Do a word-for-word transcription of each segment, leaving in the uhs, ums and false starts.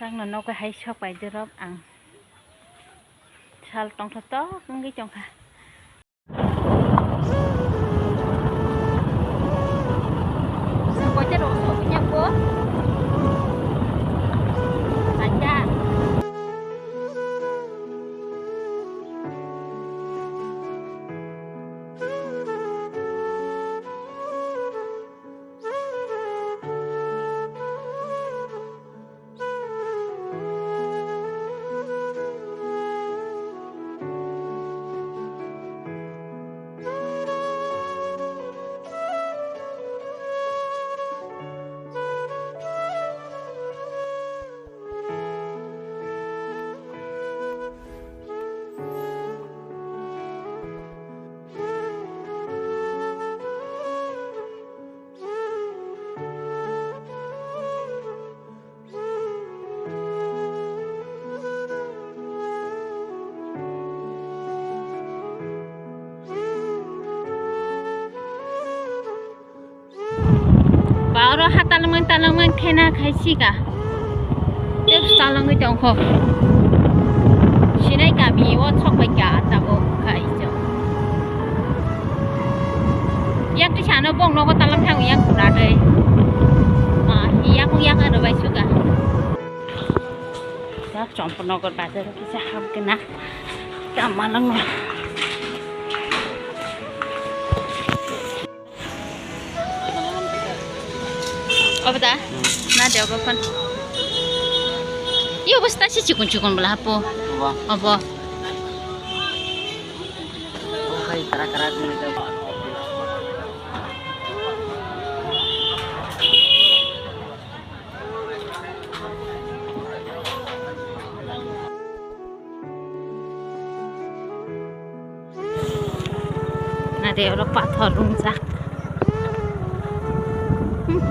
Tangno nogo hai sok pai dirok ang sal tongthotok wngwi tongkha. Ba oro ha talangmani talangmani khena khai sika. Tei talangwi tongkho. Sinai kami o sok bai ka tabuk khai chok. Yang twi sano bong nogo talang thang yang kuna dei. Ma, yang yang ano bai suka. Yak Champaknagar bazar kisa hap kena. Tama lang. Obo da? Hmm. Na de obo phone. Iyo obo sta si chikon chikon bwla hapo. Obo. Obo. Obo khai kara kara kung ni ta. Nade oro pathor wngjak. Hmm.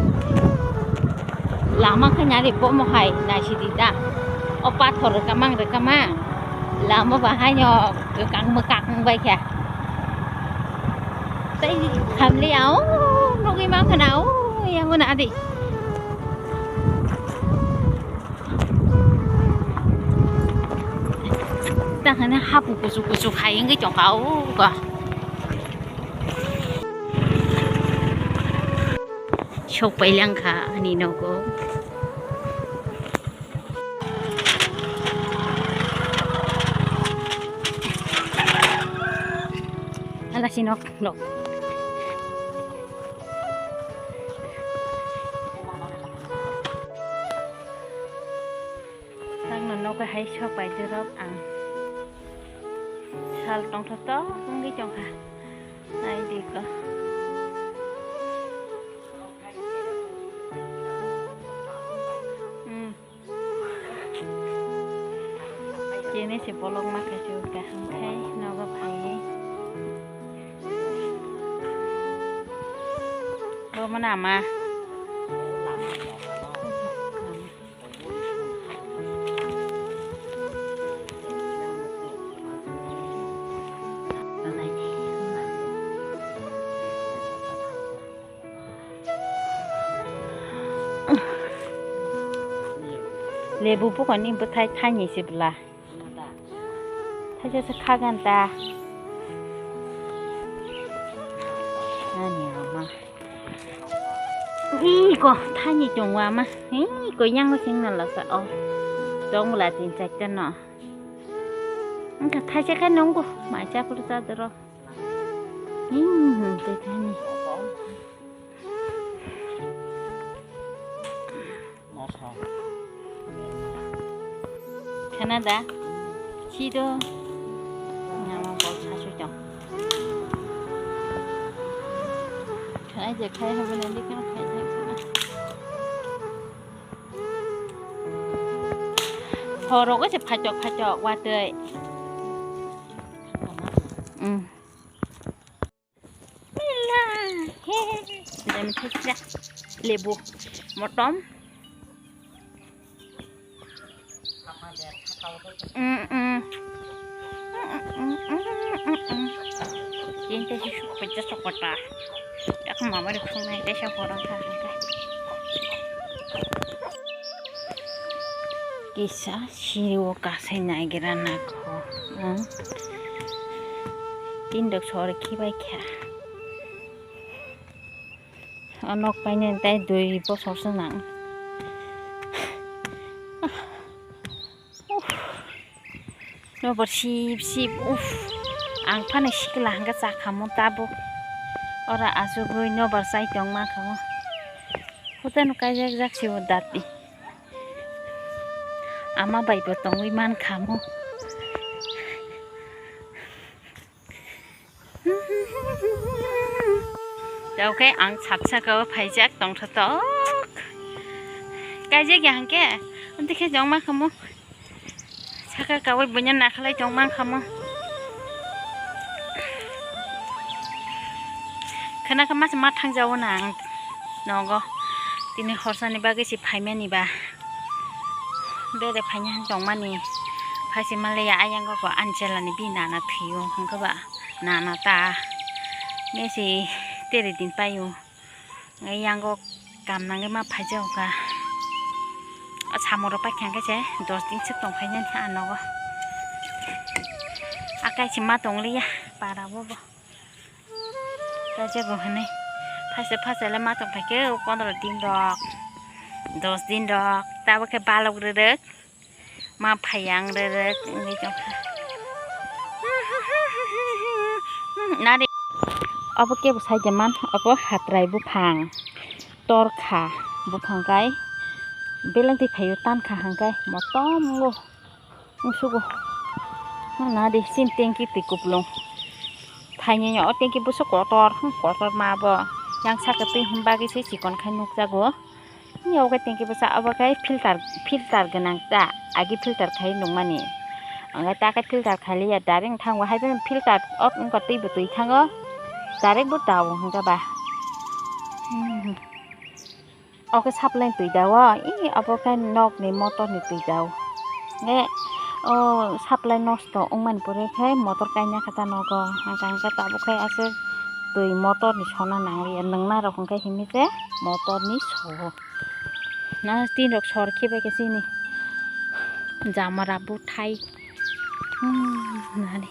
Lama khe nari bomo hai naisidi da. O pathor rwkamang rwkamang. Lama bahaino kwkang mwkak wngbai khe. Tei hamli ao nugwi mankha na o yango na di. Takhane hapu kuchuk kuchuk hai wngwi tongkha o ga. Sok pailangkha ani nogo. Ala sinok nok. Tangno nogo hai sok pai dirok ang sal tongthotok wngwi tongkha. Nai di ko. Hmm. Kene se bolong ma kaisu kaham khai nogo phai. Bo mana ma. Lebu bukhoni bwthai thaini se bwla. Thaisa se khagan ta. Ani ama. Iko thaini tongo ama. Iko yango singna lasa o. Tong bwla tin chaita no. Wngkha thaisa khe nungo mai chaplu chadoro. Hmm, tei thani. Khana da? Si do. Nama bol sasu chong. Khana je khai habo nandi khana khai khai khana. Horogo se phachok phachok watwi. Hmm. Lebu, motom. Mm, mm. Ini teh si sukpecah sokota. Aku mama di sana itu saya orang sana. Kisa siri o kasai naigira nang kho. Hmm. Tin rok sor khibai kha. O nok painani tei dui bosor se nang. Uff. Nobar sip sip, uff. Ang phano sikla hwnkhe cha khamu tabuk. Ora achugwi nobar chai tong ma khamu. Hoteno kaijak jak se o dati. Ama bai bo tongwi man khamu. Tei khe ang sat saka o phaijak tongthotok. Kaijak ya hwnkhe, amtwi khe jong ma khamu. Saka kaui buino nakhalai tong man khamu. Khwna khe masa ma thangjago na ang nogo. Tini horsani bagwi se phaimani ba. Bere phaina tongmani. Phaisi manliya ayang go ani chelani bi nana thwio hwnkhe ba. Nana ta mesi tere din paio. Yango kam nangwi ma phaijago kha. O samung rok paikha hwnkhe se dos din swk tong phainani a nogo. Akai se ma tongliya para o bo. Kaijak bo hwnwi. Phaisa phaisa le ma tong phaikhe o pondro din rok, dos din rok, tabuk khe balok rwrwk. Ma phai ang rwrwk wngwi tongkha. Nari. Obo kebo sai de man, obo hatrai buphang, torkha buphang kai beleng twi phaio tankha hwnkhe motom wngo wngsugo. Nari sin tengki twi kuplung thainwi o tengki bwswk kotor, kotor ma bo yang saka twi hwn bagwi se chikon khai nukjago. Ni obo khe tengki bwsa, obo khe filter, filter gwnang ta, agi filter khai nungmani. Ang khe ta khe filter khai liya, direct thang bo hai phano filter off wngkha, twi bo twi thango, direct bo ta o hwnkhe ba. Hmm. Obo khe supply twi da o, ee, obo khe nok ni motor ni twi da o. Nge, o supply nosto wngmani pore khe motor kaina khe ta nogo, hwnkhe tabuk khe aswk twi motor ni sona nang liya, nungna rok hwnkhe himwi se motor ni so o. Na tin rok sor khibai khe chini jamara bwthai. Hmm, nani.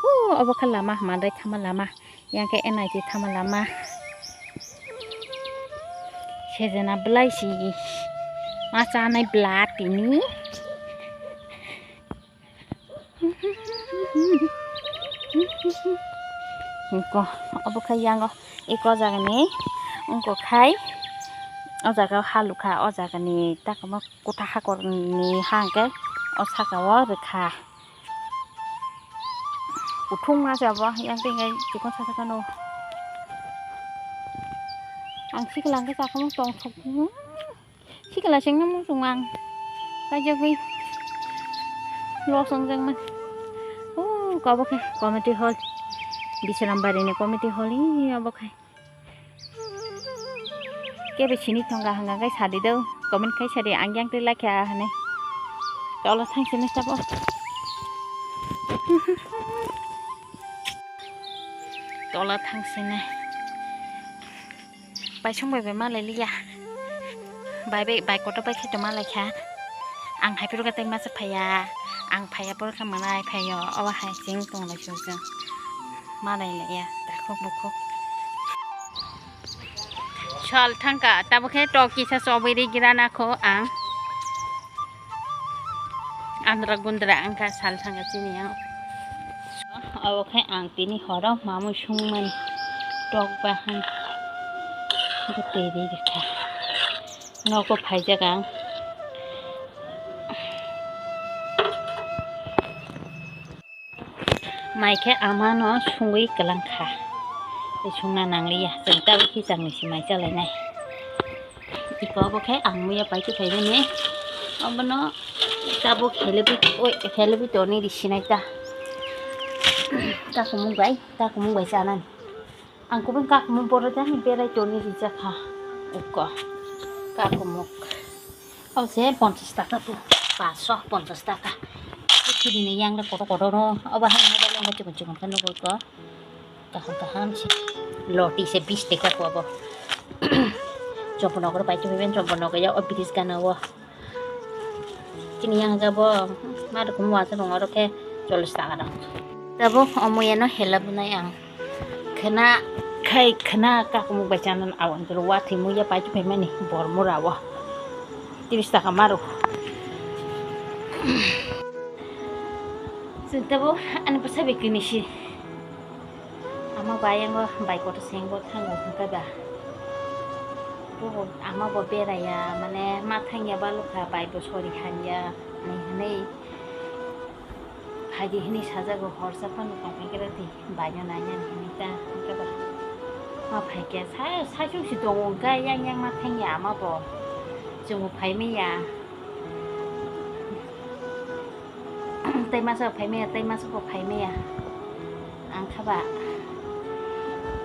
O, obo khe lama, mandai thama lama. Yang khe N I T thama lama. Sejena belai si ma chanai bla tini. Eko, obo khe yango eko jagani wngkok khai o jaga o halukha, o jagani takama kwthar hakorni ha hwnkhe o saka o rwkha. Kuthung ma se obo yang twi ngai chikon saka saka no. Ang sikla hwnkhe chakhumu tongthok. Sikla sengno muchung ang. Kaijagwi. Lok songjakma. Oh, obo khe committee hall. Bisrambarini committee hall hi obo khe. Kebo sini thangkha hwnkha khe sadi do. Comment khai sadi ang yang twi laikha hwnwi. Tola thang sini sabo. Tola thang sini. Paisong bai bai malai liya. Bai bai bai kotor bai khe tongma lai kha. Ang hai phuru khe tei masa phaiya. Ang phaiya phuru khe mwnai phaiyo. Obo hai chwng tong lai khe chwng. Malai laiya. Takhuk bukhuk. Sal thangka. Tabo khe tok kisa chobwi ri gira na kho ang. Andra gundra wngkha sal thangka chini ang. Obo khe ang tini horo mamui sungmani tok bahan twi ri rikha. Nogo phaijak ang. Mai khe amano sungwi kwlangkha. Tei sungna nangliya. Chwng tabuk khichangni se mai chalainai. Iko obo khe ang muiya paitwi phaimani. Obono tabuk helebwi, oi, helebwi toni risinai ta. Kakumung bai, kakumung bai chanani. Ang kubun kakumung boro jani berai toni rijakha. Iko. Kakumuk. Obo se ponchas taka tu. Paso ponchas taka. Chini yang le kotor kotor no. Obo hai mobile ang chikon chikon khe nugo iko. Kaham kaham se. Loti se bis taka ko obo. Chompo nokro pai chumui ben chompo nokro ya o bridge gana o. Chini yang jabo, ma rokom wa jabo oro khe chollish taka rok. Tabo omo yeno hela bunai ang. Khna khai khna kakumuk bai chana awan jero wa thimui ya pai phai mani bor mura o. Tris taka maru. Chwng tabo ani bwsa bai kini si. Ama bai yango bai koto sengbo thango hwnkhe ba. Bo ama bo beraya mane ma thangya ba lukha bai bo sori hanya ni hwnwi. Phaidi hwnwi sajago horsa phano tongphai khe rwdi baino nainani hwnwi ta hwnkhe ba. Ma phaikhe sa saichung si tongo hwnkhe yang yang ma thangya ama bo. Chwngbo phaimaya. Tei masa phaimaya tei masa bo phaimaya. Ang kha ba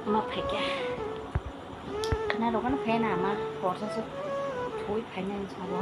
ma phaikhe. Khna rok ano phai na ma borsa se thui phainani sabo.